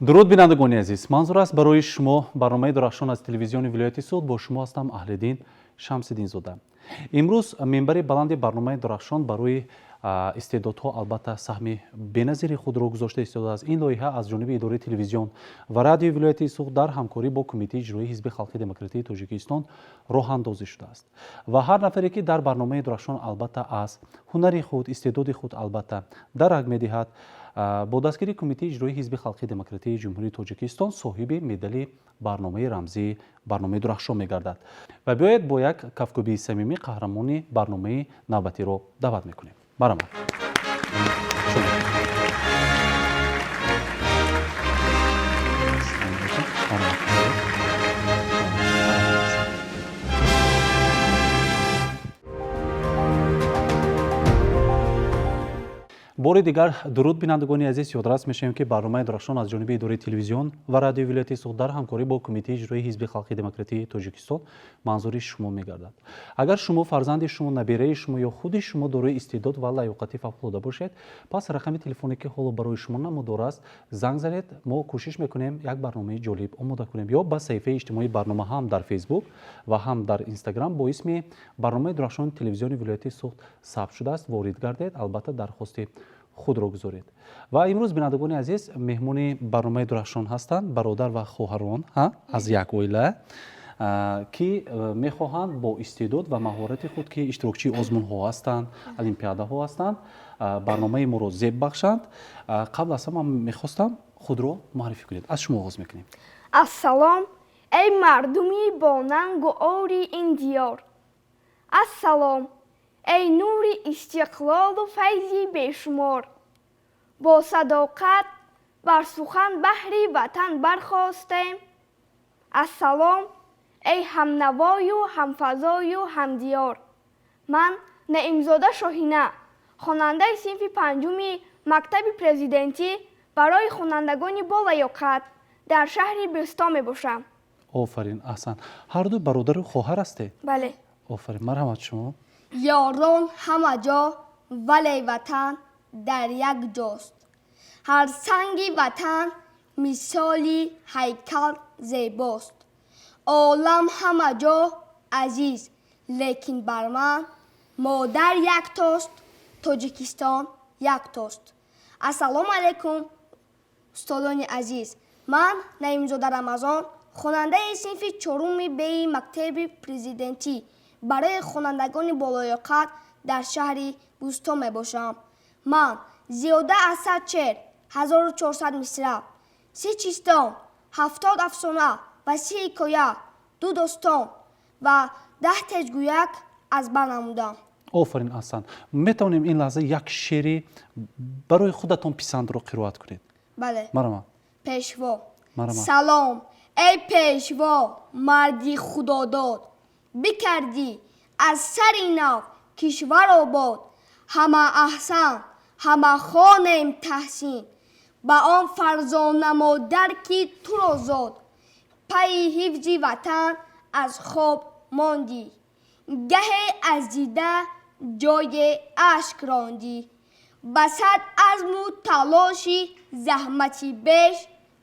Дуруд, бинандагони азиз! Манзур аст барои шумо барномаи Дурахшон аз телевизиони вилояти Суғд. Бо шумо ҳастам Аҳлиддин Шамсиддинзода. Имрӯз минбари баланди барномаи Дурахшон барои истеъдодҳо албатта саҳми беназири худро гузошта истодааст. Ин лоиҳа аз ҷониби идораи телевизион ва радиои вилояти Суғд дар ҳамкорӣ бо Кумитаи иҷроии Ҳизби халқи демократии Тоҷикистон роҳандозӣ шудааст ва ҳар нафаре, ки дар барномаи Дурахшон албатта аз ҳунари худ, истеъдоди худ албатта дарак медиҳад, бо дастгирии Кумитаи иҷроии Ҳизби халқи демократии Ҷумҳурии Тоҷикистон соҳиби медали барномаи рамзии барномаи Дурахшон мегардад. Ва биёед, бо як кафкӯбии самимӣ қаҳрамони барномаи навбатиро даъват мекунем. Барамад. Бори дигар дуруд, бинандагони азиз! Ёдрас мешавем, ки барномаи Дурахшон аз ҷониби идораи телевизион ва радиои вилояти Суғд дар ҳамкорӣ бо Кумитаи иҷроии Ҳизби халқи демократии Тоҷикистон манзури шумо мегардад. Агар шумо, фарзанди шумо, набираи шумо ё худи шумо дорои истеъдод ва лаёқати фавқулода бошед, пас рақами телефоне, ки ҳоло барои шумо намудор аст, занг занед. Мо кӯшиш мекунем, як барномаи ҷолиб омода кунем. Ё ба саҳифаи иҷтимоии барнома ҳам дар Фейсбук ва ҳам дар Инстаграм бо исми барномаи Дурахшони телевизиони вилояти Суғд сабт шудааст, ворид гардед, албатта дархости худро гузоред. Ва имрӯз, бинандагони азиз, меҳмони барномаи Дурахшон ҳастанд бародар ва хоҳарон аз як оила, ки мехоҳанд бо истеъдод ва маҳорати худ, ки иштирокчии озмунҳо ҳастанд, олимпиадаҳо ҳастанд, барномаи моро зеб бахшанд. Қабл аз ҳама мехостам худро муаррифӣ кунед. Аз шумо оғоз мекунем. Ассалом, эй мардуми бонангу ори ин диёр! Ассалом, эй нури истиқлолу файзи бешумор! Бо садоқат бар сухан баҳри ватан бархостем. Ассалом, эй ҳамнавою ҳамфазою ҳамдиёр! Ман Наимзода Шоҳина, хонандаи синфи панҷуми мактаби президентӣ барои хонандагони болаёқат дар шаҳри Бӯстон мебошам. Офарин, аҳсан! Ҳарду бародару хоҳар ҳастед? Бале. Офарин, марҳамат, шумо. Ёрон ҳама ҷо, вале ватан дар як ҷост. Ҳар санги ватан мисоли ҳайкал зебост. Олам ҳама ҷо азиз, лекин бар ман модар яктост, Тоҷикистон яктост. Ассалому алайкум, устодони азиз! Ман Наимзода Рамазон, хонандаи синфи чоруми беи мактаби президентӣ барои хонандагони болоёқат дар шаҳри Бӯстон мебошам. Ман зиёда аз 100 шеър, 1400 мисра, 30 чистон, 70 афсона ва 30 ҳикоя, ду достон ва 10 тезгӯяк аз бар намудам. Офарин, аҳсан! Метавонем ин лаҳза як шеъри барои худатон писандро қироат кунед? Бале. Марҳамат. Пешво. Марҳамат. Салом, эй пешво, марди худодод! Бикардӣ аз сари нав кишвар обод. Ҳама аҳсан, ҳама хонем таҳсин ба он фарзона модар, ки туро зод. Пайи ҳифзи ватан аз хоб мондӣ, гаҳе аз дида ҷое ашк рондӣ. Ба сад азму талоши заҳмати беш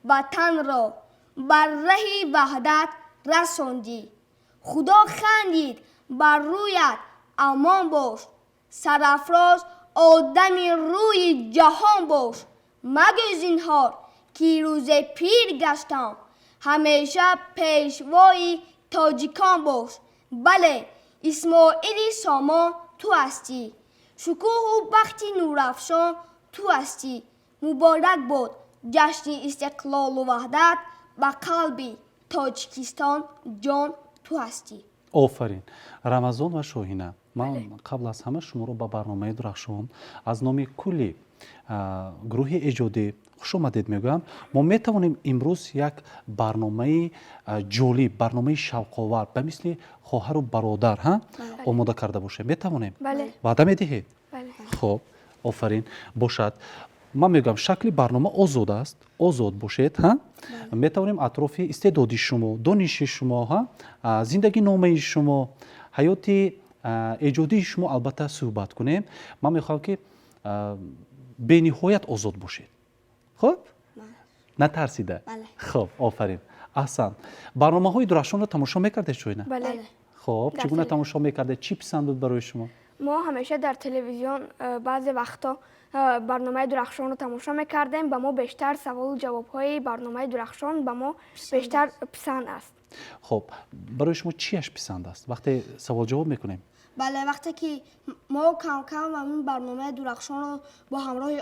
ватанро бар раҳи ваҳдат расондӣ. Худо хандид бар рӯят, амон бош, сарафроз одами рӯи ҷаҳон бош. Магӯ зинҳор, ки рӯзе пир гаштам, ҳамеша пешвои тоҷикон бош. Бале, Исмоили Сомон ту ҳастӣ, шукӯҳу бахти нурафшон ту ҳастӣ. Муборак бод ҷашни истиқлолу ваҳдат, ба қалби Тоҷикистон ҷон ту ҳастӣ. Офарин, Рамазон ва Шоҳина! Ман қабл аз ҳама шуморо ба барномаи Дурахшон аз номи кулли гурӯҳи эҷодӣ хушомадед мегӯям. Мо метавонем имрӯз як барномаи ҷолиб, барномаи шавқовар ба мисли хоҳару бародар омода карда бошем? Метавонем? Ваъда медиҳед? Хуб, офарин бошад. Ман мегӯям, шакли барнома озод аст, озод бошед. Метавонем атрофи истеъдоди шумо, дониши шумо, зиндагиномаи шумо, ҳаёти эҷодии шумо албатта суҳбат кунем. Ман мехоҳам, ки бениҳоят озод бошед. Хуб, Натарсида? Бале. Хуб, офарин, аҳсан. Барномаҳои Дурахшонро тамошо мекардед, Шоҳина? Бале. Хуб, Дар чӣ гуна тамошо мекардед? Чӣ писанд буд барои шумо? Мо ҳамеша дар телевизион баъзе вақтҳо барномаи Дурахшонро тамошо мекардем. Ба мо бештар саволу ҷавобҳои барномаи Дурахшон ба мо бештар писанд аст. Хуб, барои шумо чиаш писанд аст, вақте савол ҷавоб мекунем? Бале, вақте ки мо кам-кам ҳамин барномаи Дурахшонро бо ҳамроҳи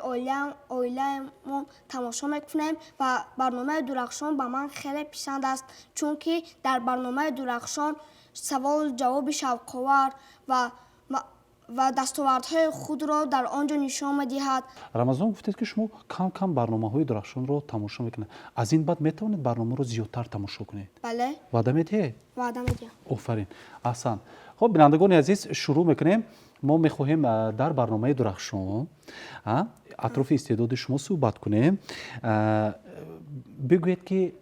оилаамон тамошо мекунем ва барномаи Дурахшон ба ман хеле писанд аст, чунки дар барномаи Дурахшон саволу ҷавоби шавқовар ва дастовардҳои худро дар он ҷо нишон медиҳад. Рамазон, гуфтед, ки шумо кам кам барномаҳои Дурахшонро тамошо мекунед. Аз ин баъд метавонед барномаро зиёдтар тамошо кунед? Бале. Ваъда медиҳед? Ваъда медиҳам. Офарин, аҳсан. Хуб, бинандагони азиз, шурӯъ мекунем. Мо мехоҳем дар барномаи Дурахшон атрофи истеъдоди шумо суҳбат кунем. Бигӯед, ки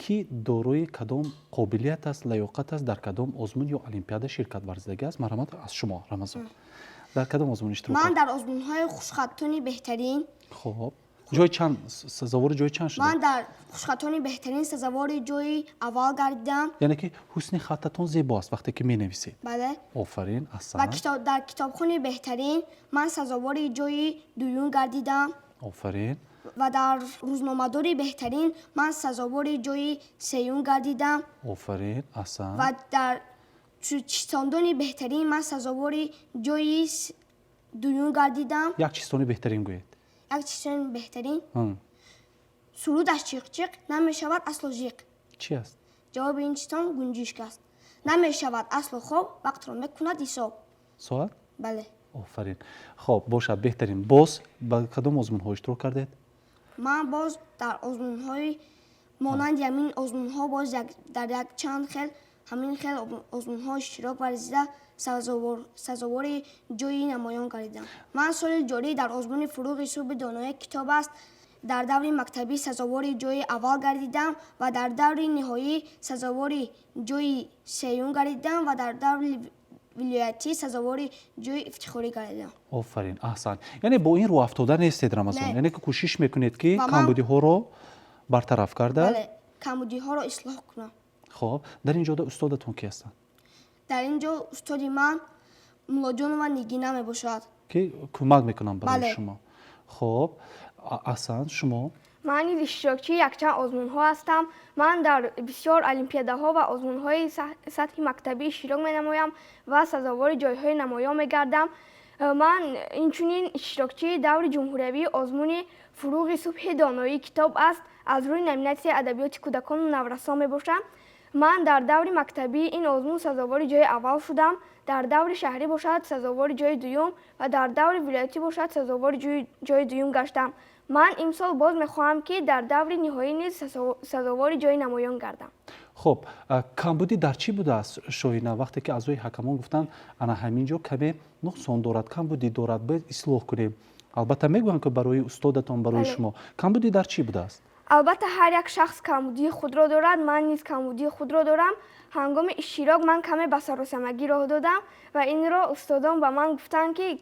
кӣ дорои кадом қобилият аст, лаёқат аст, дар кадом озмун ё олимпиада ширкат варзидагӣ аст. Марҳамат, аз шумо, Рамазон, дар кадом озмун иштирок Ман кард? дар озмунҳои хушхаттони беҳтарин. Хуб, ҷои чанд, сазовори ҷои чанд шуда? Ман дар хушхаттони беҳтарин сазовори ҷои аввал гардидам. Яъне ки ҳусни хаттатон зебо аст, вақте ки менависед? Бале. Офарин. Ва аҳсан. Дар китобхони беҳтарин ман сазовори ҷои дуюм гардидам. Офарин. Ва дар рӯзномадори беҳтарин ман сазовори ҷои сеюм гардидам. Офарин, аҳсан. Ва дар чистондони беҳтарин ман сазовори ҷои дуюм гардидам. Як чистони беҳтарин гӯед. Як чистони беҳтарин: Сурудаш чиқ-чиқ, намешавад асло жиқ. Чӣ аст? Ҷавоби ин чистон гунҷишк аст. Намешавад асло хоб, вақтро мекунад ҳисоб. Соат? Бале. Офарин. Хоб, бошад, беҳтарин. Боз ба кадом озмунҳо иштирок кардед? Ман боз дар озмунҳои монанди ҳамин озмунҳо боз дар якчанд хел ҳамин хел озмунҳо иштирок варзида, сазовори ҷои намоён гардидам. Ман соли ҷорӣ дар озмуни «Фурӯғи субҳи донои китоб аст» дар даври мактабӣ сазовори ҷои аввал гардидам ва дар даври ниҳоӣ сазовори ҷои сеюм гардидам ва дар даври вилоятӣ сазовори ҷои ифтихорӣ гардидам. Офарин, аҳсан. Яъне бо ин рӯҳафтода нестед, Рамазон? Не. Яъне ки кӯшиш мекунед, ки Ва ман- камбудиҳоро бартараф карда. Бале, камбудиҳоро ислоҳ кунам. Хоб, дар ин ҷода устодатон ки ҳастанд? Дар ин ҷо устоди ман Мулоҷонова Нигина мебошад. Ки кӯмак мекунанд барои Бале. шумо. Хоб, аҳсан, шумо? Ман низ иштирокчии якчанд озмунҳо ҳастам. Ман дар бисёр олимпиадаҳо ва озмунҳои сатҳи мактабӣ иштирок менамоям ва сазовори ҷойҳои намоён мегардам. Ман инчунин иштирокчии даври ҷумҳуриявии озмуни «Фурӯғи субҳи доноии китоб аст» аз рӯи номинатсияи адабиёти кӯдакону наврасон мебошам. Ман дар даври мактабии ин озмун сазовори ҷои аввал шудам, дар даври шаҳрӣ бошад, сазовори ҷои дуюм ва дар даври вилоятӣ бошад, сазовори ҷои дуюм гаштам. Ман имсол боз мехоҳам, ки дар даври ниҳоӣ низ сазовори ҷои намоён гардам. Хуб, камбудӣ дар чӣ будааст, Шоҳина, вақте ки аъзои ҳакамон гуфтанд, ана ҳамин ҷо каме нуқсон дорад, камбудӣ дорад, бояд ислоҳ кунем? Албатта, мегӯям, ки барои устодатон, барои Бале. шумо камбудӣ дар чӣ будааст? Албатта, ҳар як шахс камбудии худро дорад. Ман низ камбудии худро дорам. Ҳангоми иштирок ман каме ба саросамагӣ роҳ додам ва инро устодон ба ман гуфтанд, ки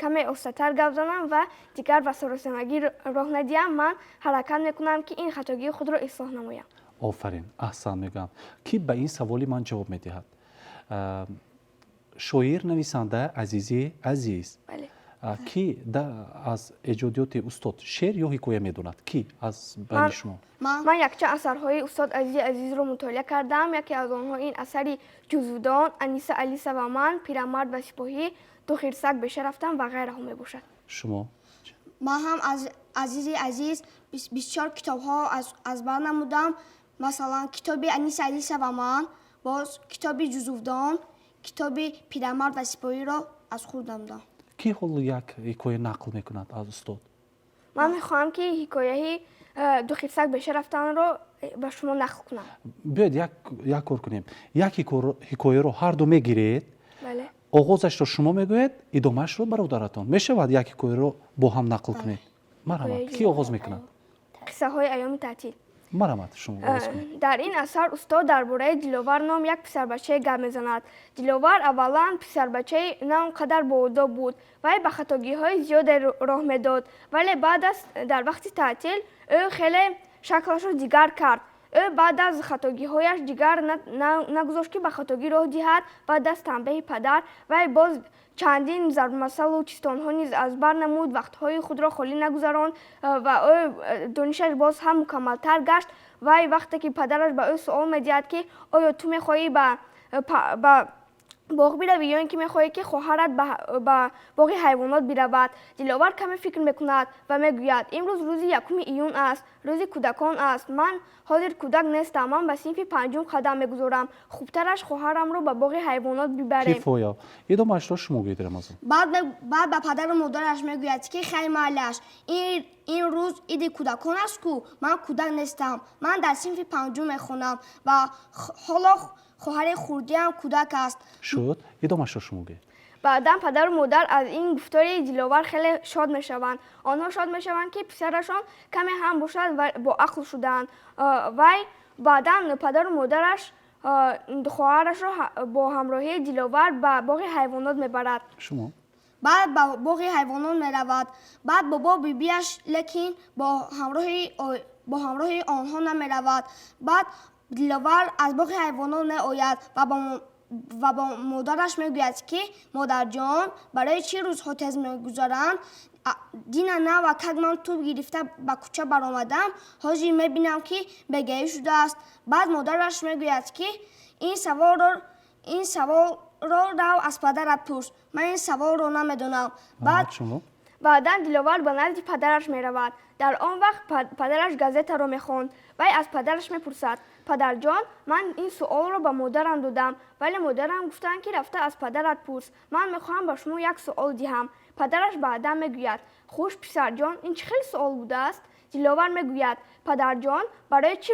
каме остатар гап занам ва дигар ба саросамагӣ роҳ надиҳам. Ман ҳаракат мекунам, ки ин хатогии худро ислоҳ намоям. Офарин, аҳсан мегӯям. Кӣ ба ин саволи ман ҷавоб медиҳад? Шоир, нависанда Азизи Азиз. Бале. Кӣ аз эҷодиёти устод шеър ё ҳикоя медонад? Кӣ аз байни шумо? Ман. Ман якчанд асарҳои устод Азизи Азизро мутолиа кардам. Яке аз онҳо ин асари «Ҷузвдон», «Аниса, Алиса ва ман», «Пирамард ва сипоҳӣ», «Ду хирсак беша рафтан» ва ғайраҳо мебошад. Шумо? Ман ҳам аз Азизи Азиз бисёр китобҳо аз бар намудам. Масалан, китоби «Аниса, Алиса ва ман», боз китоби «Ҷузувдон», китоби «Пирамард ва сипоҳиро» аз худ намудам. Кӣ ҳоло як ҳикоя нақл мекунад аз устод? Ман мехоҳам, ки ҳикояи «Ду хирсак беша рафтанро» ба шумо нақл кунам. Биёед, як кор кунем: як ҳикояро ҳарду мегиред. Бале. Оғозашро шумо мегӯед, идомаашро бародаратон. Мешавад, як ҳикояро бо ҳам нақл кунед? Марҳамат, кӣ оғоз мекунад? «Қиссаҳои айёми таътил». Марҳамат, шумо оғоз кунед. Дар ин асар устод дар бораи Диловар ном як писарбачае гап мезанад. Диловар аввалан писарбачаи на он қадар боодоб буд. Вай ба хатогиҳои зиёде роҳ медод, вале баъд аз дар вақти таътил ӯ хеле шаклашро дигар кард. Ӯ баъд аз хатогиҳояш дигар нагузошт, ки ба хатогӣ роҳ диҳад. Баъд аз танбеҳи падар вай боз чандин зарбмасалу чистонҳо низ аз бар намуд, вақтҳои худро холӣ нагузаронд ва ӯ донишаш боз ҳам мукаммалтар гашт. Вай вақте ки падараш ба ӯ суол медиҳад, ки оё ту мехоҳӣ ба боғ биравӣ ё ин ки мехоҳӣ, ки хоҳарат ба боғи ҳайвонот биравад, Диловар каме фикр мекунад ва мегӯяд: «Имрӯз рӯзи 1 июн аст, рӯзи кӯдакон аст. Ман ҳозир кӯдак нестам, ман ба синфи панҷум қадам мегузорам. Хубтараш хоҳарамро ба боғи ҳайвонот бибарем». Кифоя. Идомаашро шумо гӯед, Рамазон. Баъд ба падару модараш мегӯяд, ки хай, майлаш, ин рӯз иди кӯдакон аст ку, ман кӯдак нестам, ман дар синфи панҷум мехонам ва ҳоло хоҳари хурдиам кӯдак аст. Шуд, идомаашро шумо гӯед. Баъдан падару модар аз ин гуфтори Диловар хеле шод мешаванд. Онҳо шод мешаванд, ки писарашон каме ҳам бошад, боақл шудаанд. Вай баъдан падару модараш хоҳарашро бо ҳамроҳии Диловар ба боғи ҳайвонот мебарад. Шумо. Баъд ба боғи ҳайвонот меравад. Баъд бобо бибиаш, лекин бо ҳамроҳи онҳо намеравад. Баъд Диловар аз боғи ҳайвонот меояд ва ба модараш мегӯяд, ки модарҷон, барои чӣ рӯзҳо тез мегузаранд? Дина нава как ман тӯб гирифта ба кӯча баромадам, ҳозир мебинам, ки бегаӣ шудааст. Баъд модараш мегӯяд, ки ин саволро рав аз падарат пурс, ман ин саволро намедонам. Баъд Шумо. Баъдан Диловар ба назди падараш меравад. Дар он вақт падараш газетаро мехонд. Вай аз падараш мепурсад: «Падарҷон, ман ин суолро ба модарам додам, вале модарам гуфтанд, ки рафта аз падарат пурс. Ман мехоҳам ба шумо як суол диҳам». Падараш баъдан мегӯяд: «Хуш, писарҷон, ин чӣ хел суол будааст?» Диловар мегӯяд: «Падарҷон, барои чӣ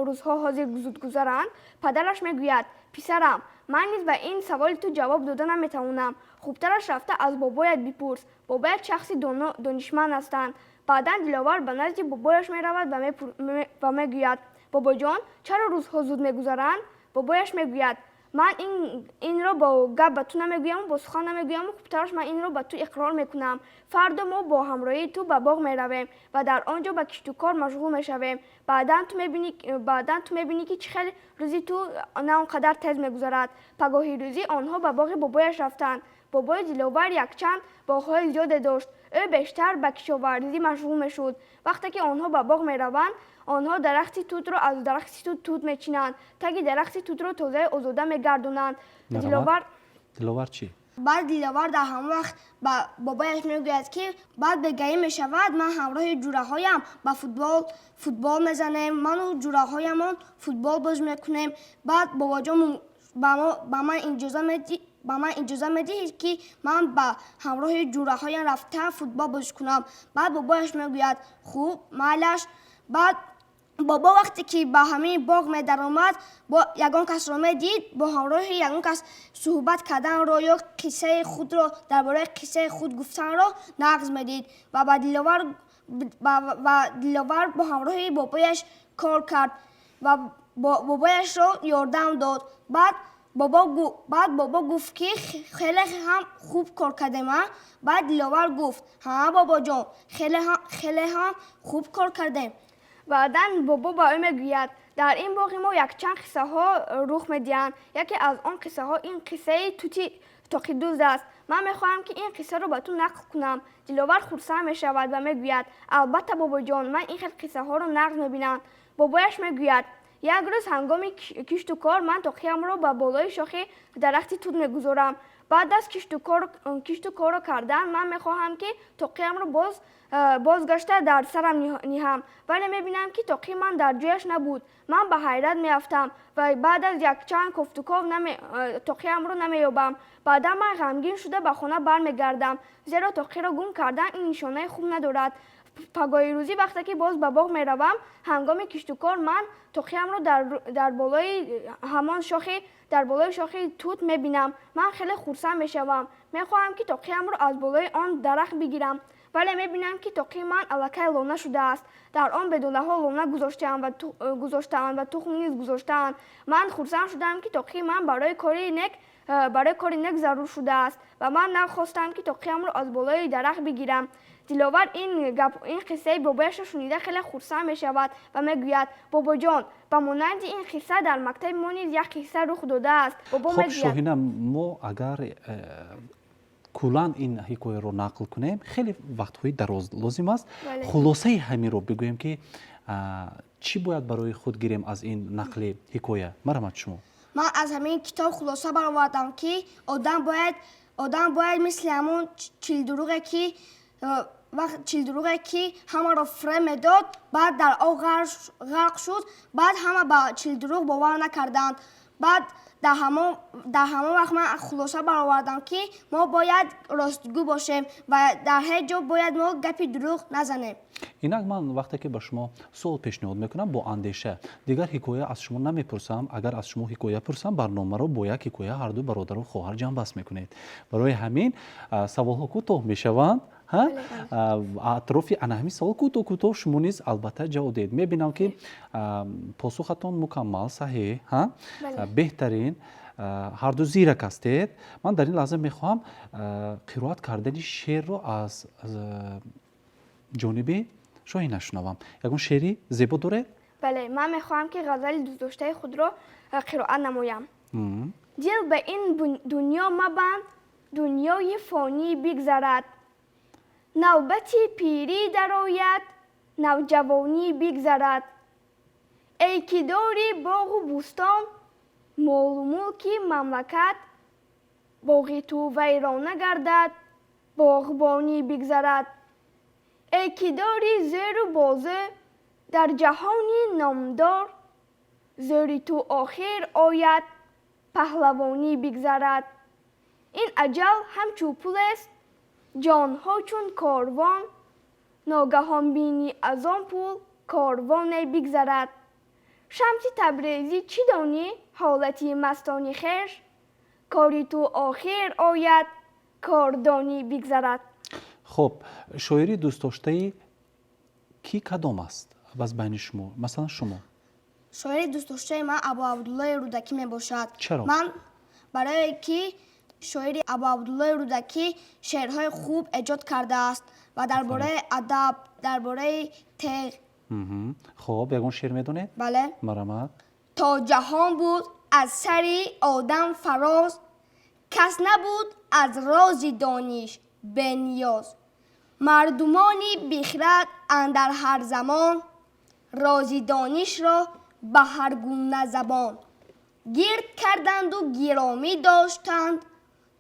рӯзҳо ҳозир зуд гузаранд?» Падараш мегӯяд: «Писарам, ман низ ба ин саволи ту ҷавоб дода наметавонам. Хубтараш рафта аз бобоят бипурс, бобоят шахси донишманд ҳастанд». Баъдан Диловар ба назди бобояш меравад ва мегӯяд: «Бобоҷон, чаро рӯзҳо зуд мегузаранд?» Бобояш мегӯяд: «Ман инро бо гап ба ту намегӯяму бо сухан намегӯяму, хубтараш ман инро ба ту иқрор мекунам. Фардо мо бо ҳамроҳии ту ба боғ меравем ва дар он ҷо ба киштукор машғул мешавем. Баъдан ту мебинӣ, ки чӣ хел рӯзи ту на он қадар тез мегузарад». Пагоҳи рӯзӣ онҳо ба боғи бобояш рафтанд. Бобои Диловар якчанд боғҳои зиёде дошт. Ӯ бештар ба кишоварзӣ машғул мешуд. Вақте ки онҳо ба боғ мераванд, онҳо дарахти тутро, аз дарахти тут тут мечинанд, таги дарахти тутро тозаю озода мегардонанд. Диловар Диловар чӣ? Баъд Диловар дар ҳамон вақт ба бобояш мегӯяд, ки баъд бегаӣ мешавад, ман ҳамроҳи ҷураҳоям ба футбол мезанем, ману ҷураҳоямон футбол боз мекунем. Баъд бобоҷон, ба ман иҷоза медиҳед, ки ман ба ҳамроҳи ҷураҳоям рафта футбол бозӣ кунам? Баъд бобояш мегӯяд: «Хуб, майлаш». Баъд бобо вақте ки ба ҳамин боғ медаромад, бо ягон касро медид, бо ҳамроҳи ягон кас суҳбат карданро ё қиссаи худро дар бораи қиссаи худ гуфтанро нағз медид ва ба Диловар ва Диловар бо ҳамроҳи бобояш кор кард ва бобояшро ёрдам дод. Баъд бобо гуфт, ки хеле ҳам хуб кор кардем, а? Баъд Диловар гуфт: «Ҳа, бобоҷон, хеле ҳам хуб кор кардем». Баъдан бобо ба ӯ мегӯяд: «Дар ин боғи мо якчанд қиссаҳо рух медиҳанд. Яке аз он қиссаҳо ин қиссаи тути тоқидуз аст. Ман мехоҳам, ки ин қиссаро ба ту нақл кунам». Диловар хурсанд мешавад ва мегӯяд: «Албатта, бобоҷон, ман ин хел қиссаҳоро нағз мебинам». Бобояш мегӯяд: «Як рӯз ҳангоми кишту кор ман тоқиямро ба болои шохи дарахти тут мегузорам. Баъд аз кишту корро кардан ман мехоҳам, ки тоқиямро бозгашта дар сарам ниҳам, вале мебинам, ки тоқии ман дар ҷояш набуд. Ман ба ҳайрат меафтам ва баъд аз якчанд кофтуков тоқиямро намеёбам. Баъдан ман ғамгин шуда ба хона бармегардам, зеро тоқиро гум кардан ин нишонаи хуб надорад. Пагоҳи рӯзӣ, вақте ки боз ба боғ меравам, ҳангоми киштукор ман тоқиямро дар болои ҳамон шохи, дар болои шохи тут мебинам. Ман хеле хурсанд мешавам, мехоҳам, ки тоқиямро аз болои он дарахт бигирам. Вале мебинам, ки тоқии ман аллакай лона шудааст. Дар он бедонаҳо лона гузоштаанд ва тухм низ гузоштаанд. Ман хурсанд шудам, ки тоқии ман барои кори нек зарур шудааст ва ман нахостам, ки тоқиамро аз болои дарахт бигирам. Диловар ин гап, ин қиссаи бобояшро шунида, хеле хурсанд мешавад ва мегӯяд: «Бобоҷон, ба монанди ин қисса дар мактаби мо низ як қисса рух додааст». Бобо Хоб. мегӯяд. Шоҳина, мо агар куллан ин ҳикояро нақл кунем, хеле вақтҳои дароз лозим аст. Хулосаи ҳаминро бигӯем, ки чӣ бояд барои худ гирем аз ин нақли ҳикоя? Марҳамат, шумо. Ман аз ҳамин китоб хулоса баровардам, ки одам бояд мисли ҳамон чилдуруғе ки вақт чилдуруғе ки ҳамаро фиреб медод, баъд дар об ғарқ шуд. Баъд ҳама ба чилдуруғ бовар накарданд. Баъд дар ҳамон вақт ман хулоса баровардам, ки мо бояд ростгӯ бошем ва дар ҳеҷ ҷо бояд мо гапи дурӯғ назанем. Инак, ман вақте ки ба шумо суол пешниҳод мекунам, бо андеша дигар ҳикоя аз шумо намепурсам. Агар аз шумо ҳикоя пурсам, барномаро бо як ҳикоя ҳарду бародару хоҳар ҷамъбаст мекунед. Барои ҳамин саволҳо кӯтоҳ мешаванд. Атрофи ана ҳамин савол кӯтоҳ кӯтоҳ шумо низ албатта ҷавоб диҳед. Мебинам, ки посухатон мукаммал, саҳеҳ, беҳтарин, ҳарду зирак ҳастед. Ман дар ин лаҳза мехоҳам қироат кардани шеърро аз ҷониби Шоҳина шунавам. Ягон шеъри зебо доред? Бале, ман мехоҳам, ки ғазали дӯстдоштаи худро қироат намоям. Дил ба ин дунё мабанд, дунёи фонӣ бигзарад, навбати пирӣ дарояд, навҷавонӣ бигзарад. Эй ки дорӣ боғу бӯстон, молу мулки мамлакат, боғи ту вайрона гардад, боғбонӣ бигзарад. Эй ки дорӣ зӯру бозу дар ҷаҳони номдор, зӯри ту охир ояд, паҳлавонӣ бигзарад. Ин аҷал ҳамчун пулест, ҷонҳо чун корвон, ногаҳон бинӣ, аз он пул корвоне бигзарад. Шамси Табрезӣ, чӣ донӣ ҳолати мастони хеш? Кори ту охир ояд, кордонӣ бигзарад. Хуб, шоири дӯстдоштаи кӣ кадом аст аз байни шумо? Масалан, шумо. Шоири дӯстдоштаи ман Абу Абдуллои Рӯдакӣ мебошад. Чаро? Ман барое ки шоири Абу Абдуллои Рӯдакӣ шеърҳои хуб эҷод кардааст ва дар бораи адаб, дар бораи теғ. Хуб, ягон шеър медонед? Бале. Марҳамат. То ҷаҳон буд, аз сари одам фароз, кас набуд аз рози дониш бениёз. Мардумони бихрад андар ҳар замон рози донишро ба ҳар гуна забон гирд карданду гиромӣ доштанд,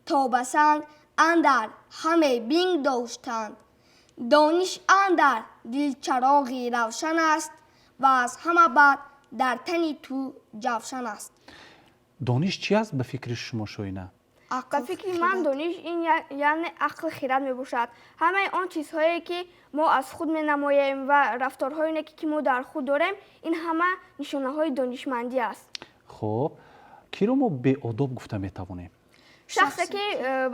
то ба санг андар ҳаме бинг доштанд. Дониш андар дил чароғи равшан аст ва аз ҳама бад дар тани ту ҷавшан аст. Дониш чи аст ба фикри шумо, Шоина? Ба фикри ман, дониш ин яъне ақл, хирад мебошад. Ҳамаи он чизҳое, ки мо аз худ менамоем ва рафторҳое, ки мо дар худ дорем, ин ҳама нишонаҳои донишмандӣ аст. Хуб, киро мо беодоб гуфта метавонем? Шахсе, ки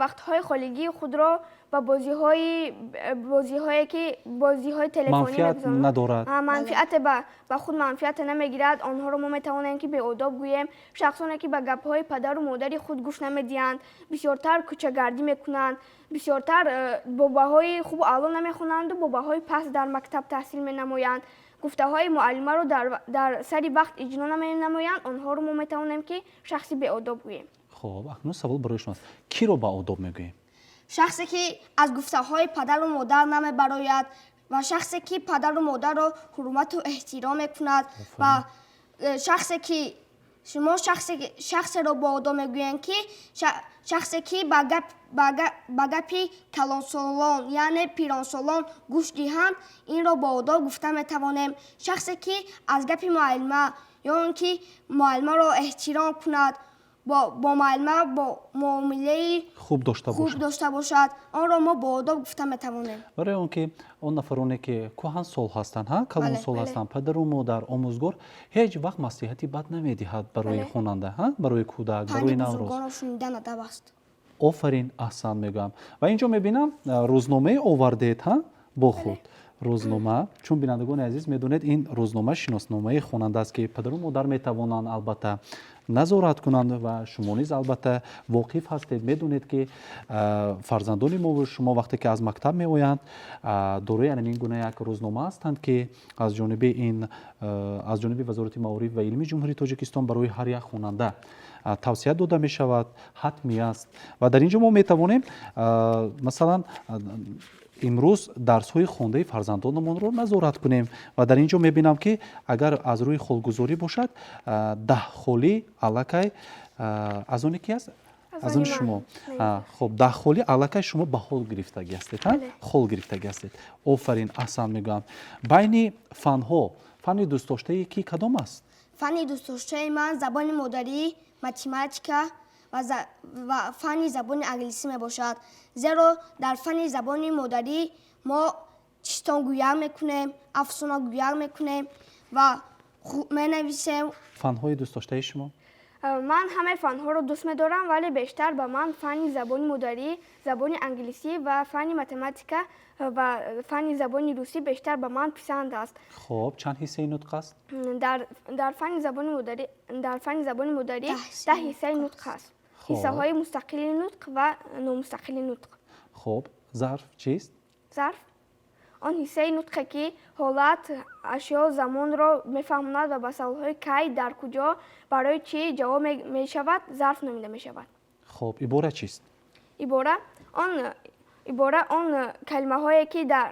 вақтҳои холигии худро ба бозиҳое, ки бозиҳои телефонӣ Манфиат надорад. Манфиате ба худ манфиате намегирад, онҳоро мо метавонем, ки беодоб гӯем. Шахсоне, ки ба гапҳои падару модари худ гӯш намедиҳанд, бисёртар кӯчагардӣ мекунанд, бисёртар бо баҳои хубу аъло намехонанду бо баҳои паст дар мактаб таҳсил менамоянд, гуфтаҳои муаллимаро дар сари вақт иҷро наменамоянд, онҳоро мо метавонем, ки шахси беодоб гӯем. Хуб, акнун савол барои шумост: киро баодоб мегӯем? Шахсе, ки аз гуфтаҳои падару модар намебарояд ва шахсе, ки падару модарро ҳурмату эҳтиром мекунад ва шахсе, ки шумо шахсеро баодоб мегӯем, ки шахсе, ки ба гапи калонсолон, яъне пиронсолон гӯш диҳанд, инро баодоб гуфта метавонем. Шахсе, ки аз гапи муаллима ё он ки муаллимаро эҳтиром кунад, бо муаллима бо муомилаи хуб дошта хуб бошад. дошта бошад, онро мо баодоб гуфта метавонем. Барои он ки он нафароне, ки кӯҳансол ҳастанд, ҳа, калонсол ҳастанд, падару модар, омӯзгор ҳеҷ вақт маслиҳати бад намедиҳад барои хонанда, ҳа, барои кӯдак, Панди барои наврӯз. бузургонро шунидан адаб аст. Офарин, аҳсан мегӯям. Ва инҷо мебинам, рӯзномае овардед, ҳа. Бо худ рӯзнома, чун, бинандагони азиз, медонед, ин рӯзнома шиносномаи хонанда аст, ки падару модар метавонанд, албатта, назорат кунанд ва шумо низ, албатта, воқиф ҳастед, медонед, ки фарзандони мову шумо, вақте ки аз мактаб меоянд, дорои ин гуна як рӯзнома ҳастанд, ки аз ҷониби Вазорати маориф ва илми Ҷумҳурии Тоҷикистон барои ҳар як хонанда тавсия дода мешавад, ҳатмӣ аст. Ва дар ин ҷо мо метавонем, масалан, имрӯз дарсҳои хондаи фарзандонамонро назорат кунем. Ва дар ин ҷо мебинам, ки агар аз рӯи холгузорӣ бошад, 10 холи аллакай аз оне ки аст? Аз они шумо. Хуб, 10 холи аллакай шумо ба хол гирифтагӣ ҳастед, хол гирифтагӣ ҳастед. Офарин, аҳсан мегӯям. Байни фанҳо фанни дӯстдоштаи ки кадом аст? Фанни дӯстдоштаи ман забони модарӣ, математика ва фанни забони англисӣ мебошад, зеро дар фанни забони модарӣ мо чистонгӯяк мекунем, афсонагӯяк мекунем ва менависем. Фанҳои дӯстдоштаи шумо? Ман ҳамаи фанҳоро дӯст медорам, вале бештар ба ман фанни забони модарӣ, забони англисӣ ва фанни математика ва фанни забони русӣ бештар ба ман писанд аст. Хуб, чанд ҳиссаи нутқ аст? Дар фанни забони модарӣ, дар фанни забони модарӣ 10 ҳиссаи нутқ аст: ҳиссаҳои мустақили нутқ ва номустақили нутқ. Хуб, зарф чист? Зарф он ҳиссаи нутқе, ки ҳолат, ашё, замонро мефаҳмонад ва ба саволҳои кай, дар куҷо, барои чӣ ҷавоб мешавад, зарф номида мешавад. Хуб, ибора чист? Ибора он калимаҳое, ки дар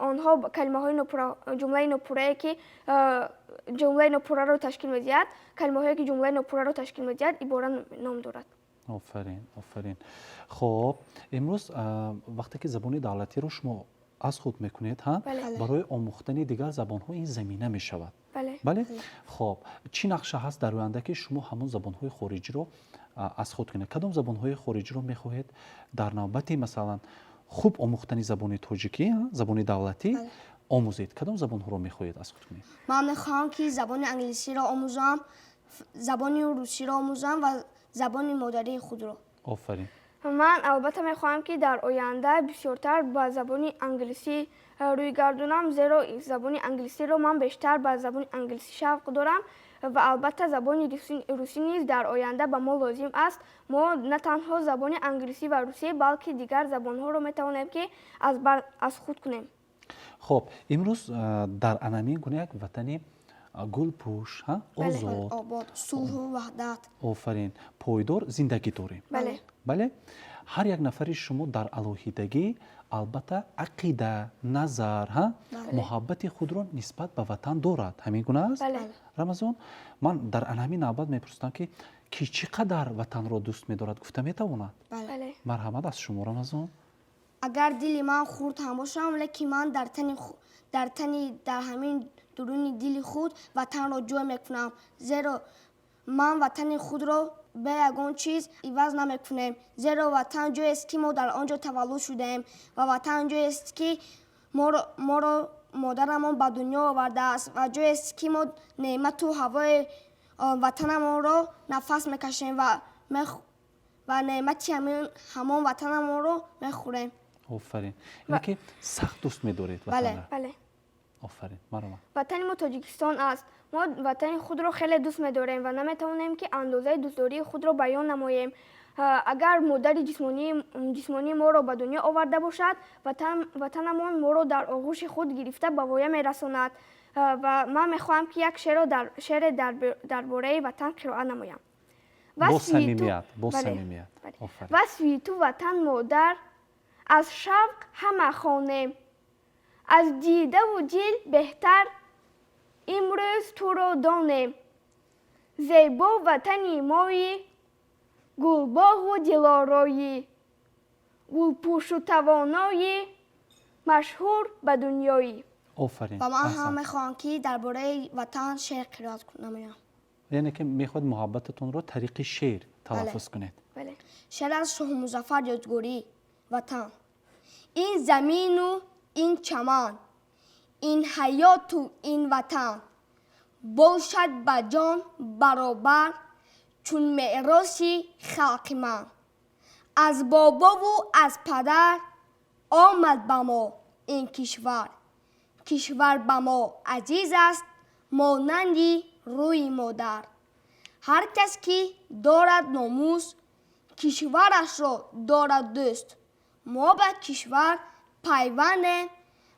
онҳо калимаҳои ҷумлаи нопуррае, ки ҷумлаи нопурраро ташкил медиҳад, калимаҳое, ки ҷумлаи нопурраро ташкил медиҳад, ибора ном дорад. Офарин, офарин. Хуб, имрӯз, вақте ки забони давлатиро шумо аз худ мекунед, ҳа, барои омӯхтани дигар забонҳо ин замина мешавад. Бале. Хуб, чӣ нақша ҳаст дар оянда, ки шумо ҳамон забонҳои хориҷиро аз худ кунед? Кадом забонҳои хориҷиро мехоҳед дар навбати, масалан, хуб омӯхтани забони тоҷикӣ, забони давлатӣ, омӯзед? Кадом забонҳоро мехоҳед аз худ кунед? Ман мехоҳам, ки забони англисиро омӯзам, забони русиро омӯзам ва забони модарии худро. Офарин. Ман, албатта, мехоҳам, ки дар оянда бисёртар ба забони англисӣ рӯй гардонам, зеро забони англисиро ман бештар ба забони англисӣ шавқ дорам. Ва, албатта, забони русӣ низ дар оянда ба мо лозим аст. Мо на танҳо забони англисӣ ва русӣ, балки дигар забонҳоро метавонем, ки аз худ кунем. Хуб, имрӯз дар анамин гуна як ватани гулпӯш, озод, обод, сулҳу ваҳдат, офарин, пойдор зиндагӣ дорем. Бале. Бале, ҳар як нафари шумо дар алоҳидагӣ, албатта, ақида, назар, ҳа, муҳаббати худро нисбат ба ватан дорад. Ҳамин гуна аст? Бале. Рамазон, ман дар анҳамин навбат мепурсам, ки чӣ қадар ватанро дӯст медорад, гуфта метавонад? Бале. Марҳамат, аз шумо, Рамазон. Агар дили ман хурд ҳам бошам, лекин ман дар тани, дар ҳамин дуруни дили худ ватанро ҷой мекунам, зеро ман ватани худро бе ягон чиз иваз намекунем, зеро ватан ҷоест, ки мо дар он ҷо таваллуд шудаем, ва ватан ҷоест, ки моро модарамон ба дунё овардааст, ва ҷоест, ки мо неъмату ҳавои ватанамонро нафас мекашем ва неъмати ҳамон ватанамонро мехӯрем. Офарин. Яъне ки сахт дӯст медоред ватанро? Бале. Офарин, марҳамат. Ватани мо Тоҷикистон аст. Мо ватани худро хеле дӯст медорем ва наметавонем, ки андозаи дӯстдории худро баён намоем. Агар модари ҷисмонӣ моро ба дунё оварда бошад, ватанамон моро дар оғӯши худ гирифта ба воя мерасонад. Ва ман мехоҳам, ки як шеъре дар бораи ватан қироат намоям. Бо самимият, бо самимият. Васфи ту, ватан модар, аз шавқ ҳама хонем, аз дидаву дил беҳтар имрӯз туро донем. Зебо ватани моӣ, гулбоғу дилороӣ, гулпӯшу тавоноӣ, машҳур ба дунёӣ. Офарин. Ва ман ҳам мехоҳам, ки дар бораи ватан шеър қироат намоям. Яъне ки мехоҳед муҳаббататонро тариқи шеър талаффуз кунед? Бале. Шеър аз Шоҳмузаффар Ёдгорӣ, «Ватан». Ин замину ин чаман, ин ҳаёту ин ватан бошад ба ҷон баробар, чун мероси халқи ман. Аз бобову аз падар омад ба мо. Ин кишвар, кишвар ба мо азиз аст, монанди рӯи модар. Ҳар кас ки дорад номус, кишварашро дорад дӯст. Мо ба кишвар пайвандем,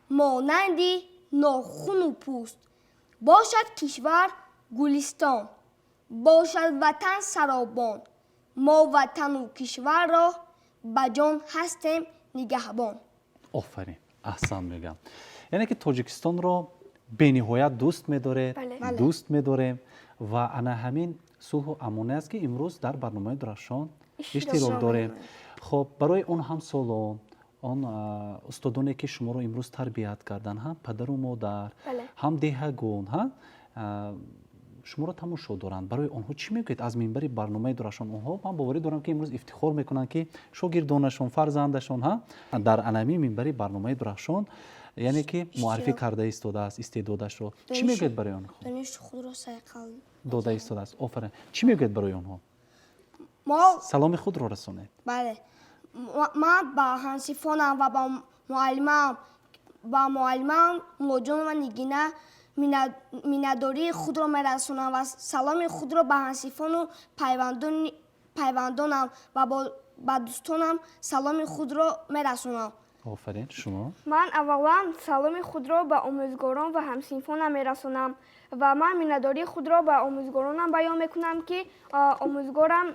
монанди нохуну пӯст. Бошад кишвар гулистон, бошад ватан саробон, мо ватану кишварро ба ҷон ҳастем нигаҳбон. Офарин, аҳсан мегӯям. Яъне ки Тоҷикистонро бениҳоят дӯст медоред. Дӯст медорем ва ана ҳамин сулҳу амоне аст, ки имрӯз дар барномаи Дурахшон иштирок дорем. Хоб, барои он ҳамсолон, он устодоне, ки шуморо имрӯз тарбият карданд, ҳам падару модар, ҳам деҳагон, ҳа, шуморо тамошо доранд, барои онҳо чӣ мегӯед аз минбари барномаи Дурахшон? Онҳо, ман боварӣ дорам, ки имрӯз ифтихор мекунанд, ки шогирдонашон, фарзандашон, ҳа, дар анами минбари барномаи Дурахшон, яъне ки муаррифӣ карда истодааст истеъдодашро. Чӣ мегӯед барои онҳо? Дониши худро сайқал дода истодааст. Офарин. Чӣ мегӯед барои онҳо? Мо Саломи худро расонед. Бале, ман ба ҳамсинфонам ва ба муаллимам Мулоҷонова Нигина миннатдории худро мерасонам ва саломи худро ба ҳамсинфону пайвандонам ва ба дӯстонам саломи худро мерасонам. Офарин. Шумо? Ман аввалан саломи худро ба омӯзгорон ва ҳамсинфонам мерасонам ва ман миннатдории худро ба омӯзгоронам баён мекунам, ки омӯзгорам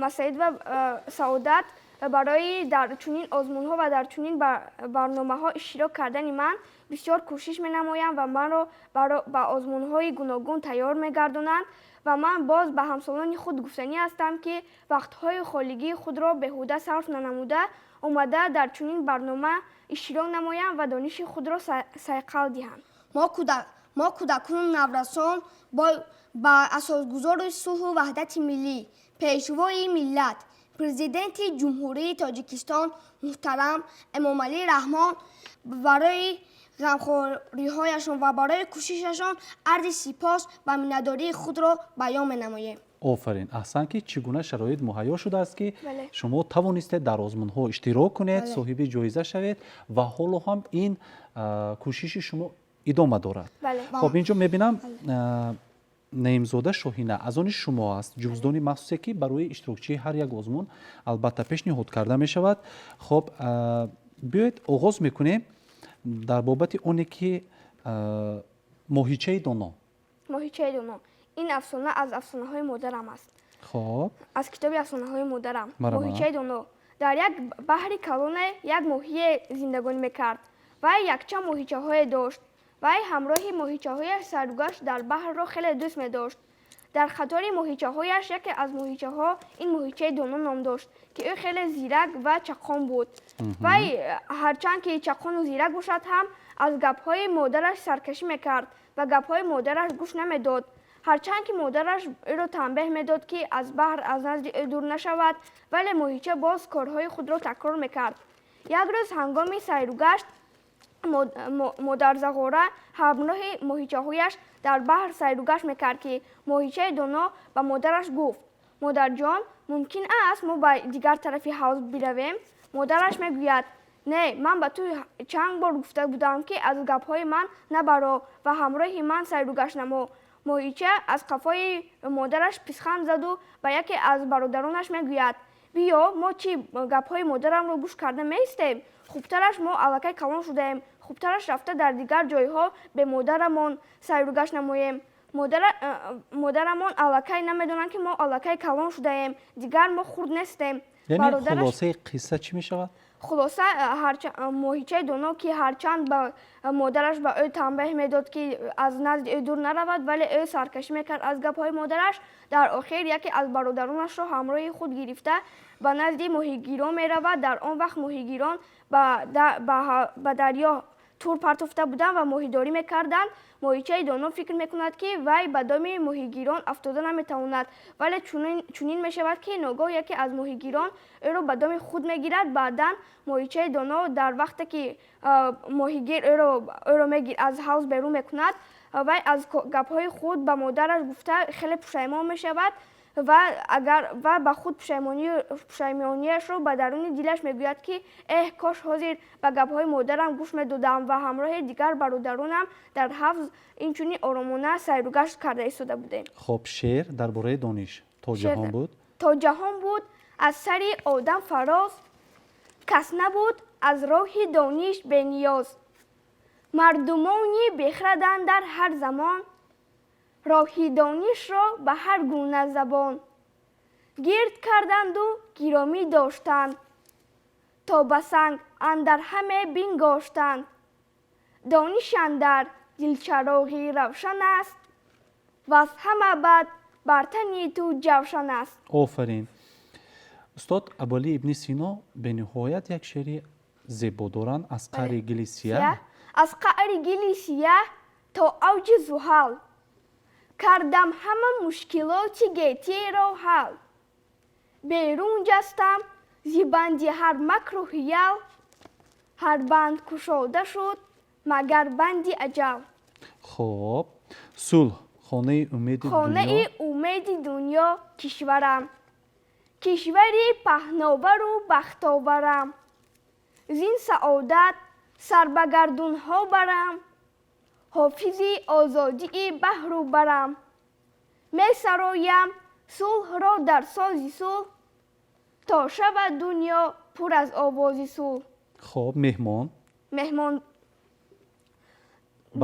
Масаидова Саодат барои дар чунин озмунҳо ва дар чунин барномаҳо иштирок кардани ман бисёр кӯшиш менамоянд ва маро ба озмунҳои гуногун тайёр мегардонанд. Ва ман боз ба ҳамсолони худ гуфтанӣ ҳастам, ки вақтҳои холигии худро беҳуда сарф нанамуда, омада дар чунин барнома иштирок намоянд ва дониши худро сайқал диҳанд. Мо кӯдакону наврасон ба асосгузори сулҳу ваҳдати миллӣ, Пешвои миллат, Президенти Ҷумҳурии Тоҷикистон муҳтарам Эмомалӣ Раҳмон барои ғамхориҳояшон ва барои кӯшишашон арзи сипос ва миннатдории худро баён менамоем. Офарин, аҳсан, ки чӣ гуна шароит муҳайё шудааст, ки шумо тавонистед дар озмунҳо иштирок кунед, соҳиби ҷоиза шавед ва ҳоло ҳам ин кӯшиши шумо идома дорад. Хоб, инҷо мебинам, Наимзода Шоҳина аз они шумо аст, ҷуздони махсусе, ки барои иштирокчии ҳар як озмун албатта пешниҳод карда мешавад. Хоб, биёед, оғоз мекунем дар бобати оне ки Моҳичаи доно. Моҳичаи доно. Ин афсона аз афсонаҳои модарам аст. Аз китоби афсонаҳои модарам. Моҳичаи доно. Дар як баҳри калоне як моҳие зиндагонӣ мекард. Вай якчанд моҳичаҳое дошт. Вай ҳамроҳи моҳичаҳояш сайругашт дар баҳрро хеле дӯст медошт. Дар қатори моҳичаҳояш яке аз моҳичаҳо ин моҳичаи доно ном дошт, ки ӯ хеле зирак ва чаққон буд. Вай ҳарчанд ки чаққону зирак бошад ҳам, аз гапҳои модараш саркашӣ мекард ва гапҳои модараш гӯш намедод. Ҳарчанд ки модараш ӯро танбеҳ медод, ки аз баҳр аз назди ӯ дур нашавад, вале моҳича боз корҳои худро такрор мекард. Як рӯз ҳангоми сайругашт модарзағора ҳамроҳи моҳичаҳояш дар баҳр сайругашт мекард, ки моҳичаи доно ба модараш гуфт: «Модарҷон, мумкин аст, мо ба дигар тарафи ҳавз биравем?» Модараш мегӯяд: «Не, ман ба ту чанд бор гуфта будам, ки аз гапҳои ман набаро ва ҳамроҳи ман сайругашт намо». Моҳича аз қафои модараш писханд заду ба яке аз бародаронаш мегӯяд: «Биё, мо чӣ гапҳои модарамро гӯш карда меистем? Хубтараш мо аллакай калон шудаем, хубтараш рафта дар дигар ҷойҳо бе модарамон сайругашт намоем. Модарамон аллакай намедонанд, ки мо аллакай калон шудаем, дигар мо хурд нестем». Яъне хулосаи қисса чӣ мешавад? Хулоса, моҳичаи доно, ки ҳарчанд ба модараш ба ӯ танбеҳ медод, ки аз назди ӯ дур наравад, вале ӯ саркашӣ мекард аз гапҳои модараш. Дар охир яке аз бародаронашро ҳамроҳи худ гирифта, ба назди моҳигирон меравад. Дар он вақт моҳигирон ба дарё тур партофта буданд ва моҳидорӣ мекарданд. Моҳичаи доно фикр мекунад, ки вай ба доми моҳигирон афтода наметавонад, вале чунин мешавад, ки ногоҳ яке аз моҳигирон ӯро ба доми худ мегирад. Баъдан моҳичаи доно дар вақте ки моҳигир ӯро аз ҳавз берун мекунад, вай аз гапҳои худ ба модараш гуфта хеле пушаймон мешавад. Ва агар ва ба худ пушаймонияшро ба даруни дилаш мегӯяд, ки эҳ, кош ҳозир ба гапҳои модарам гӯш медодам ва ҳамроҳи дигар бародаронам дар ҳавз инчунин оромона сайругашт карда истода будем. Хоб, шеър дар бораи дониш. То ҷаҳон буд. То ҷаҳон буд аз сари одам фароз, кас набуд аз роҳи дониш бениёз. Мардумони бехраданд дар ҳар замон, роҳи донишро ба ҳар гуна забон гирд карданду гиромӣ доштанд, то ба санг андар ҳаме бингоштанд. Дониш андар дилчароғи равшан аст, ваз ҳама бад бар тани ту ҷавшан аст. Офарин. Устод Абуалӣ ибни Сино бениҳоят як шеъри зебо доранд, «Аз қаъри гили сияҳ». Аз қаъри гили сияҳ то авҷи зуҳал, кардам ҳама мушкилоти гетиро ҳал. Берун ҷастам зи банди ҳар макру ҳиял, ҳар банд кушода шуд, магар банди аҷал. Хоб, сулҳ хонаи умеди. Хонаи умеди дунё кишварам, кишвари паҳновару бахтоварам. Зин саодат сар ба гардунҳо барам, ҳофизи озодии баҳру барам. Месароям сулҳро дар сози сулҳ, то шавад дунё пур аз овози сулҳ. Хоб, меҳмон. Меҳмон.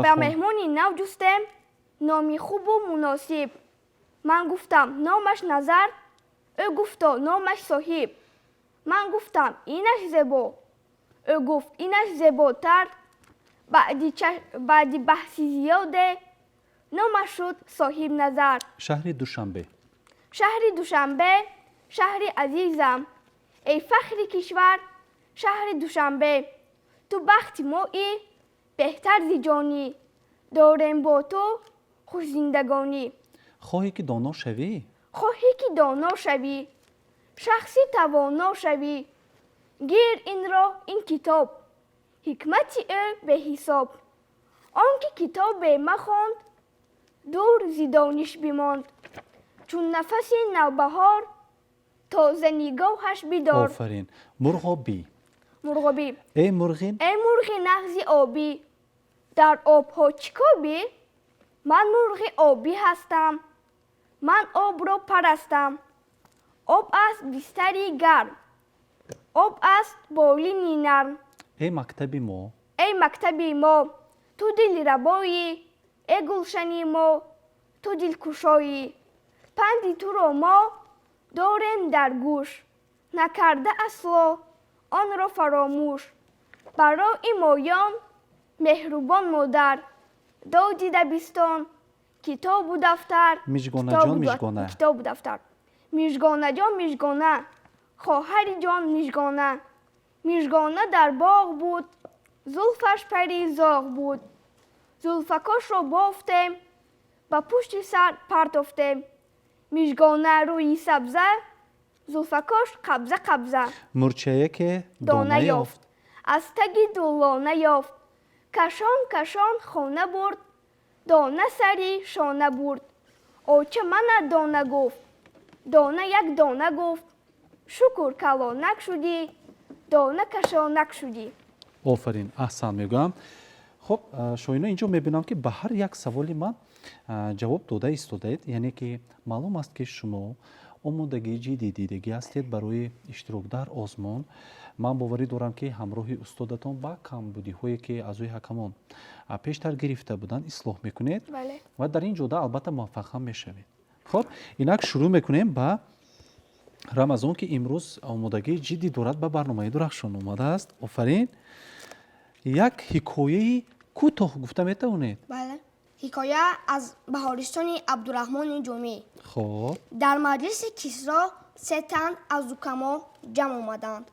Ба меҳмони нав ҷустем номи хубу муносиб. Ман гуфтам, номаш Назар, ӯ гуфто, номаш Соҳиб. Ман гуфтам, инаш зебо, ӯ гуфт, инаш зеботар. Баъди баҳси зиёде номаш шуд Соҳибназар. Шаҳри Душанбе. Шаҳри Душанбе, шаҳри азизам, эй фахри кишвар, шаҳри Душанбе, ту бахти моӣ, беҳтар зи ҷонӣ, дорем бо ту хушзиндагонӣ. Хоҳӣ ки доно шавӣ. Хоҳӣ ки доно шавӣ, шахси тавоно шавӣ, гир инро, ин китоб, ҳикмати ӯ беҳисоб. Он ки китобе махонд, дур зи дониш бимонд. Чун нафаси навбаҳор тоза нигоҳаш бидор. Офарин. Мурғобӣ. Мурғобӣ. Эй мурғи. Эй мурғи нағзи обӣ, дар обҳо чӣ кобӣ? Ман мурғи обӣ ҳастам, ман обро парастам. Об аст бистари гарм, об аст болини нарм. Эй мактаби мо. Эй мактаби мо, ту дилрабоӣ, эй гулшани мо, ту дилкушоӣ. Панди туро мо дорем дар гӯш, накарда асло онро фаромӯш. Барои моён меҳрубон модар доди дабистон, китобу дафтар. Мижгонаҷон, Мижгона. Китобу дафтар. Мижгонаҷон, Мижгона, хоҳари ҷон, Мижгона. Мижгона дар боғ буд, зулфаш пари зоғ буд. Зулфакошро бофтем, ба пушти сар партофтем. Мижгона рӯи сабза, зулфакош қабза қабза. Мурчаяке дона ёфт, аз таги дулона ёфт. Кашон кашон хона бурд, дона сари шона бурд. Оча мана дона гуфт, дона як дона гуфт. Шукр, калонак шудӣ, дона кашонак шудӣ. Офарин, аҳсан мегӯям. Хуб, Шоҳино, инҷо мебинам, ки ба ҳар як саволи ман ҷавоб дода истодаед, яъне ки маълум аст, ки шумо омодагии ҷиддӣ дидагӣ ҳастед барои иштирок дар озмун. Ман боварӣ дорам, ки ҳамроҳи устодатон ба камбудиҳое, ки аъзои ҳакамон пештар гирифта буданд, ислоҳ мекунед ва дар ин ҷода албатта муваффақ ҳам мешавед. Хуб, инак шурӯъ мекунем ба Рамазон, ки имрӯз омодагии ҷиддӣ дорад, ба барномаи Дурахшон омадааст. Офарин. Як ҳикояи кӯтоҳ гуфта метавонед? Бале. Ҳикоя аз Баҳористони Абдураҳмони Ҷомӣ. Дар маҷлиси Кисро се тан аз ҳукамо ҷамъ омаданд.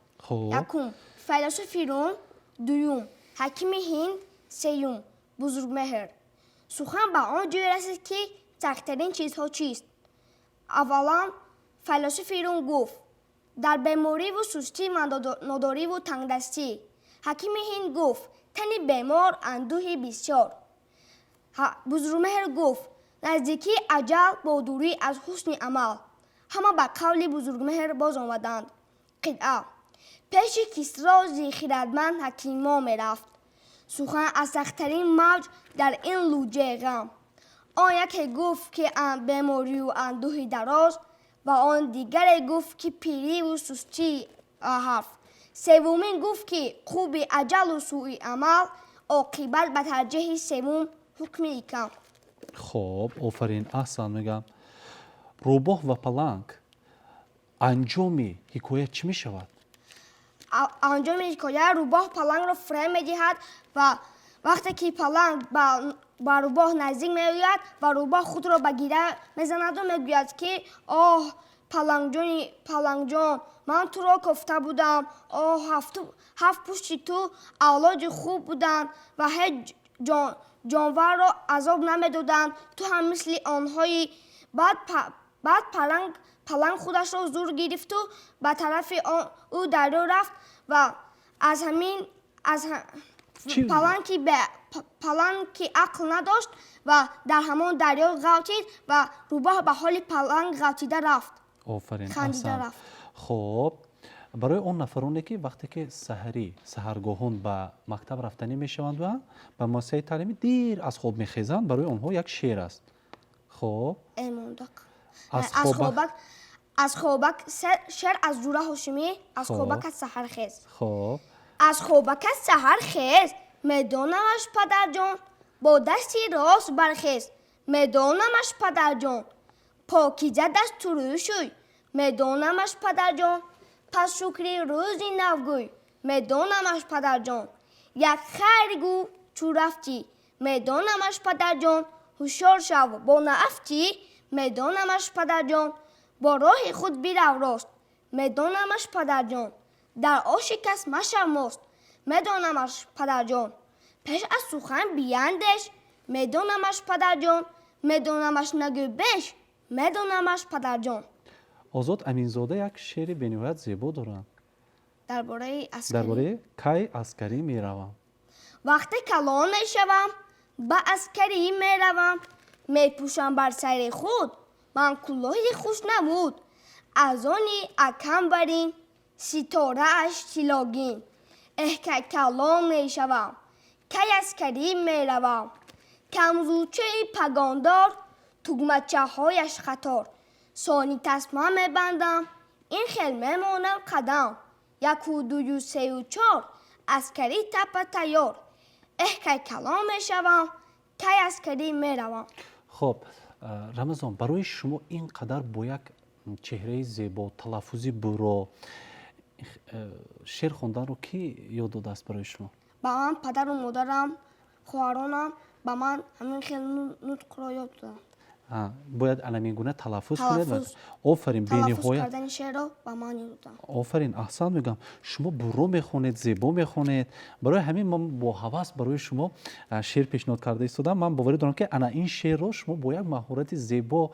Якум, файласуфи Рум, дуюм, ҳакими Ҳинд, сеюм, Бузургмеҳр. Сухан ба он ҷое расид, ки сахттарин чизҳо чист. Аввалан файласуфи Рум гуфт: дар бемориву сустӣ ва нодориву тангдастӣ. Ҳакими Ҳинд гуфт: тани бемор, андӯҳи бисёр. Бузургмеҳр гуфт: наздикии аҷал бо дурӣ аз ҳусни амал. Ҳама ба қавли Бузургмеҳр боз омаданд. Қитъа. Пеши Кисро зи хирадманд ҳакимо мерафт. Сухан аз сахттарин мавҷ дар ин луҷаи ғам. Он яке гуфт, ки беморию андӯҳи дароз, ва он дигаре гуфт, ки пириву сустии ҳарф. Севумин гуфт, ки қурби аҷалу сӯи амал, оқибат ба тарҷиҳи севум ҳукми ҳикам. Хоб, офарин, аҳсан мегӯям. Рӯбоҳ ва паланг, анҷоми ҳикоя чӣ мешавад? Анҷоми ҳикоя рӯбоҳ палангро фиреб медиҳад ва вақте ки паланг ба рӯбоҳ наздик меояд ва рӯбоҳ худро ба гиря мезанаду мегӯяд, ки оҳ, палангҷони палангҷон, ман туро кофта будам, оҳ, ҳафт пушти ту авлоди хуб буданд ва ҳеҷ ҷонварро азоб намедоданд, ту ҳам мисли онҳои. Баъд паланг худашро зур гирифту ба тарафи ӯ дарё рафт ва аз ҳамин аз паланг ки ақл надошт ва дар ҳамон дарё ғалтид ва рӯбоҳ ба ҳоли паланг ғалтида рафт. Офарин. Хандида рафт. Хоб, барои он нафароне, ки вақте ки саҳарӣ саҳаргоҳон ба мактаб рафтанӣ мешаванд ва ба муассисаи таълимӣ дер аз хоб мехезанд, барои онҳо як шеър аст. Хоб. Аз хобак, шеър аз Ҷура Ҳошимӣ, «Аз хобакат саҳархез». Хоб. Аз хобакат саҳархез, медонамаш, падарҷон, бо дасти рост бархез, медонамаш, падарҷон, покиза дасту рӯй шӯй, медонамаш, падарҷон, пас шукри рӯзи нав гӯй, медонамаш, падарҷон, як хайр гӯ, чу рафтӣ, медонамаш, падарҷон, ҳушёр шав, бо наафтӣ, медонамаш, падарҷон, бо роҳи худ бирав рост, медонамаш, падарҷон, дар оши кас машав мост, медонамаш, падарҷон, пеш аз сухан биандеш, медонамаш, падарҷон, медонамаш нагӯ беш, медонамаш, падарҷон. Озод Аминзода як шеъри бениҳоят зебо доранд. Дар бораи аскарӣ. Дар бораи «Кай аскарӣ меравам». Вақте калон мешавам, ба аскарӣ меравам, мепӯшам бар сари худ ман кулоҳи хушнамуд, аз они акам барин, ситорааш тиллогин. Эҳ, кай калон мешавам, кай аскарӣ меравам, камзулчаи пагондор, тугмачаҳояш қатор, сони тасма мебандам, ин хел мемонам қадам, яку дую сею чор, аскарӣ тапа тайёр. Эҳ, кай калон мешавам, кай аскарӣ меравам. Хоб, Рамазон, барои шумо ин қадар бо як чеҳраи зебо, талаффузи буро, шеър хонданро кӣ ёд додааст барои шумо? Ба ман падару модарам, хоҳаронам ба ман ҳамин хел нутқро ёд доданд. Бояд ана ҳамин гуна талаффуз кунед. Офарин, бениҳоят. Кардани шеърро ба ман ёд доданд. Офарин, аҳсан мегӯям. Шумо буро мехонед, зебо мехонед, барои ҳамин ман бо ҳавас барои шумо шеър пешниҳод карда истодам. Ман боварӣ дорам, ки ана ин шеърро шумо бо як маҳорати зебо,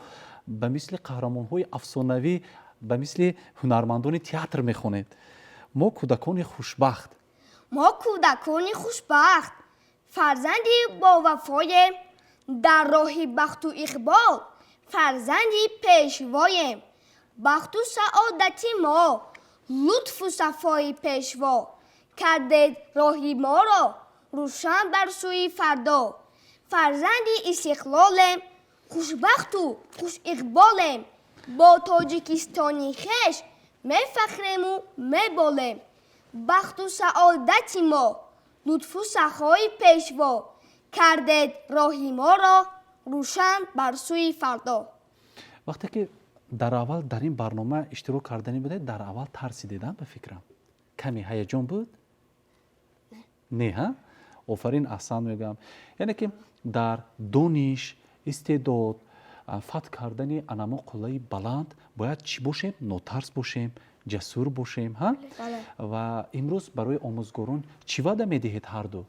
ба мисли қаҳрамонҳои афсонавӣ, ба мисли ҳунармандони театр мехонед. «Мо кӯдакони хушбахт». Мо кӯдакони хушбахт, фарзанди бовафоем, дар роҳи бахту иқбол фарзанди пешвоем. Бахту саодати мо лутфу сафои пешво, кардед роҳи моро рӯшан бар сӯи фардо. Фарзанди истиқлолем, хушбахту хушиқболем, бо Тоҷикистони хеш мефахрему меболем. Бахту саодати мо лутфу сахои пешво, кардед роҳи моро рӯшан бар сӯи фардо. Вақте ки дар аввал дар ин барнома иштирок карданӣ будед, дар аввал тарсидедам, ба фикрам, каме ҳаяҷон буд, не? Ҳа, офарин, аҳсан мегӯям. Яъне ки дар дониш, истеъдод, фатҳ кардани анамо қуллаи баланд бояд чӣ бошем? Нотарс бошем, ҷасур бошем, ҳа. Ва имрӯз барои омӯзгорон чӣ ваъда медиҳед ҳарду?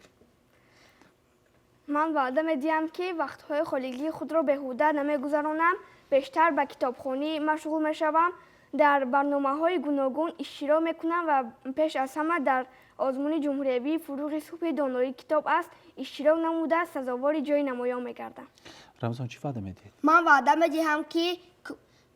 Ман ваъда медиҳам, ки вақтҳои холигии худро беҳуда намегузаронам, бештар ба китобхонӣ машғул мешавам, дар барномаҳои гуногун иштирок мекунам ва пеш аз ҳама дар озмуни ҷумҳуриявии «Фурӯғи субҳи доноӣ китоб аст» иштирок намуда, сазовори ҷои намоён мегардам. Рамазон, чӣ ваъда медиҳед? Ман ваъда медиҳам, ки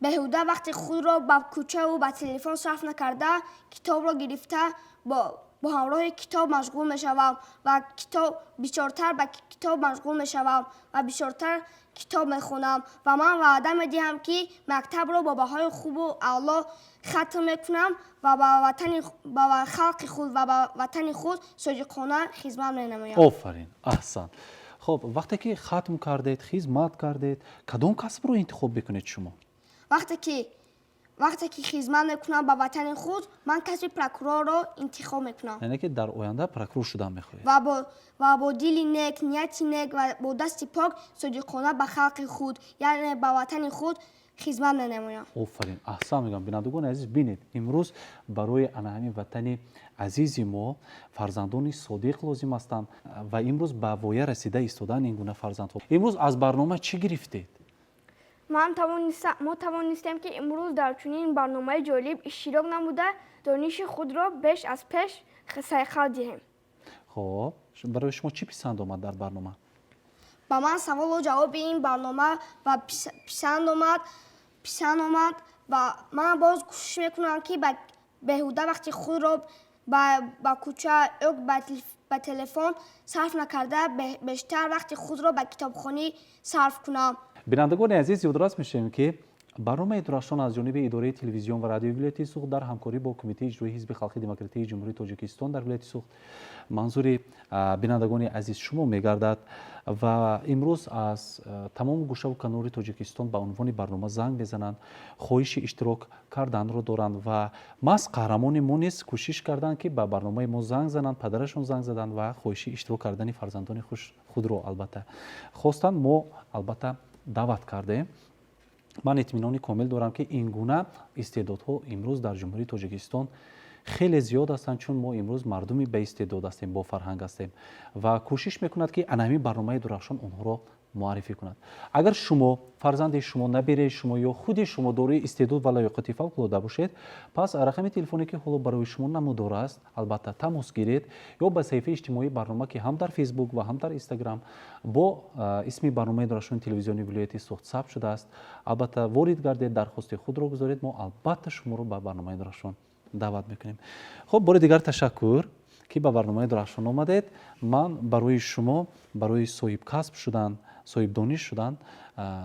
Беҳуда вақти худро ба кӯчаву ба телефон сарф накарда, китобро гирифта бо ҳамроҳи китоб машғул мешавам ва китоб бисёртар ба китоб машғул мешавам ва бисёртар китоб мехонам ва ман ваъда медиҳам, ки мактабро бо баҳои хубу аъло хатм мекунам ва ба ватани ба халқи худ ва ба ватани худ содиқона хизмат менамоям. Офарин, аҳсан. Хуб, вақте ки хатм кардед, хизмат кардед, кадом касбро интихоб мекунед шумо? Вақте ки хизмат мекунам ба ватани худ, ман касби прокурорро интихоб мекунам. Яъне ки дар оянда прокурор шудан мехоҳед? Ва бо дили нек, нияти нек ва бо дасти пок содиқона ба халқи худ, яъне ба ватани худ хизмат менамоям. Офарин, аҳсан мегӯям. Бинандагони азиз, бинед, имрӯз барои ана ҳамин ватани азизи мо фарзандони содиқ лозим ҳастанд ва имрӯз ба воя расида истодаанд ин гуна фарзандҳо. Имрӯз аз барнома чӣ гирифтед? Мо тавонистем, ки имрӯз дар чунин барномаи ҷолиб иштирок намуда, дониши худро беш аз пеш сайқал диҳем. Хоб, барои шумо чӣ писанд омад дар барнома? Ба ман саволу ҷавоби ин барнома ва писанд омад ва ман боз кӯшиш мекунам, ки ба беҳуда вақти худро ба кӯча ё ба телефон сарф накарда, бештар вақти худро ба китобхонӣ сарф кунам. Бинандагони азиз, ёдрас мешавем, ки барномаи Дурахшон аз ҷониби идораи телевизион ва радиои вилояти Суғд дар ҳамкорӣ бо Кумитаи иҷроии Ҳизби халқи демократии Ҷумҳурии Тоҷикистон дар вилояти Суғд манзури бинандагони азиз шумо мегардад ва имрӯз аз тамоми гӯшаву канори Тоҷикистон ба унвони барнома занг мезананд, хоҳиши иштирок карданро доранд ва маҳз қаҳрамони мо низ кӯшиш карданд, ки ба барномаи мо занг зананд. Падарашон занг заданд ва хоҳиши иштирок кардани фарзандони худро албатта хостанд. Мо албатта даъват кардем. Ман итминони комил дорам, ки ин гуна истеъдодҳо имрӯз дар Ҷумҳурии Тоҷикистон хеле зиёд ҳастанд, чун мо имрӯз мардуми баистеъдод ҳастем, бофарҳанг ҳастем ва кӯшиш мекунад, ки ана ҳамин барномаи Дурахшон онҳоро муаррифӣ кунад. Агар шумо, фарзанди шумо, набераи шумо ё худи шумо дорои истеъдод ва лаёқати фавқулода бошед, пас рақами телефоне, ки ҳоло барои шумо намудор аст, албатта тамос гиред ё ба саҳифаи иҷтимоии барнома, ки ҳам дар Фейсбук ва ҳам дар Инстаграм бо исми барномаи Дурахшони телевизиони вилояти Суғд сабт шудааст, албатта ворид гардед, дархости худро гузоред. Мо албатта шуморо ба барномаи Дурахшон даъват мекунем. Хуб, бори дигар ташаккур, ки ба барномаи Дурахшон омадед. Ман барои шумо барои соҳибкасб шудан, соҳибдониш шудан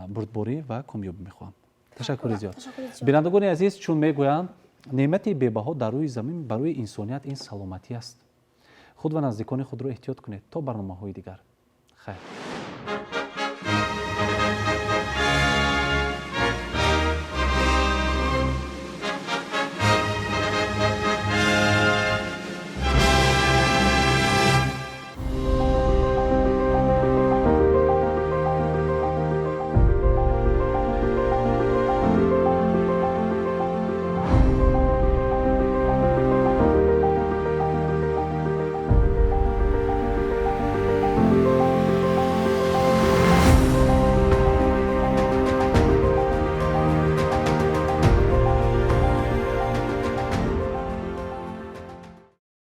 бурдборӣ ва комёбӣ мехоҳам. Ташаккури зиёд. Бинандагони азиз, чун мегӯянд, неъмати бебаҳо дар рӯи замин барои инсоният ин саломатӣ аст. Худ ва наздикони худро эҳтиёт кунед. То барномаҳои дигар, хайр.